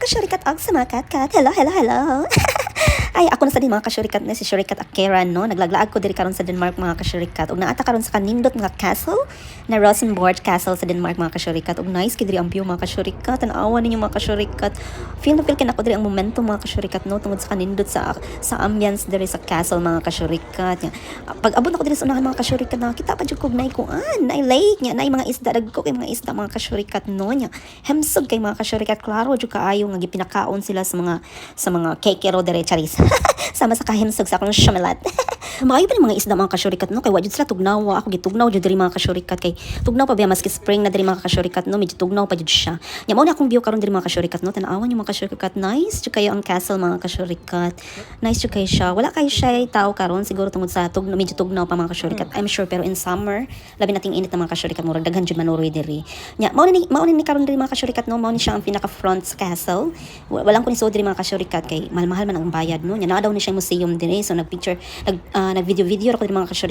Kasyurikat og sa mga kat-kat. Hello, hello, hello. Ay, ako na sa din, mga kasyurikat, na si Syurikat Akera, no? Naglaglaag ko diri karon sa Denmark, mga kasyurikat. Ug naata karon sa kanindot nga castle na Rosenborg Castle sa Denmark, mga kasyurikat. Ug nice kay diri ang view, mga kasyurikat. Tan-awa ninyo, mga kasyurikat. Feel na feel kay nako diri ang momentum, mga kasyurikat, no, tungod sa kanindot sa ambience diri sa castle, mga kasyurikat. Nya, pag abot ako diri sa unahan, mga kasyurikat, nakita pa jud kog nay kuan, nay lake nya, nay mga isda, dagko kay mga isda, mga kasyurikat, no. Nya hemsog kay, mga kasyurikat, klaro jud kaayo nga gipinakaon sila sa mga kekero diri, charis. Sama sa kahimsog sa akong syamilat. Maayo pa ni mga isda, mga kasyurikat, no, kay wa jud sila tugnawa. Ako gitugnaw jud diri, mga kasyurikat, kay tugnaw pa biya maski spring na diri, mga kasyurikat, no, medyo tugnaw pa jud siya. Nya mao na akong view karon diri, mga kasyurikat, no. Tan-awan yung mga kasyurikat, nice jud kayo ang castle, mga kasyurikat. Nice jud kayo siya. Wala kayo siya tao karon, siguro tungod sa tugnaw, medyo tugnaw pa, mga kasyurikat. I'm sure, pero in summer, labi nating init na, mga kasyurikat, murag daghan jud manuroy diri. Nya mao ni karon diri, mga kasyurikat, no, mao ni siya ang pinaka front sa castle. Walang ko ni diri, mga kasyurikat, kay mahal-mahal man ang bayad, no. Nya naa daw ni siya museum diri, so nag picture, nag nag video video ra ko diri, mga kasyurikat.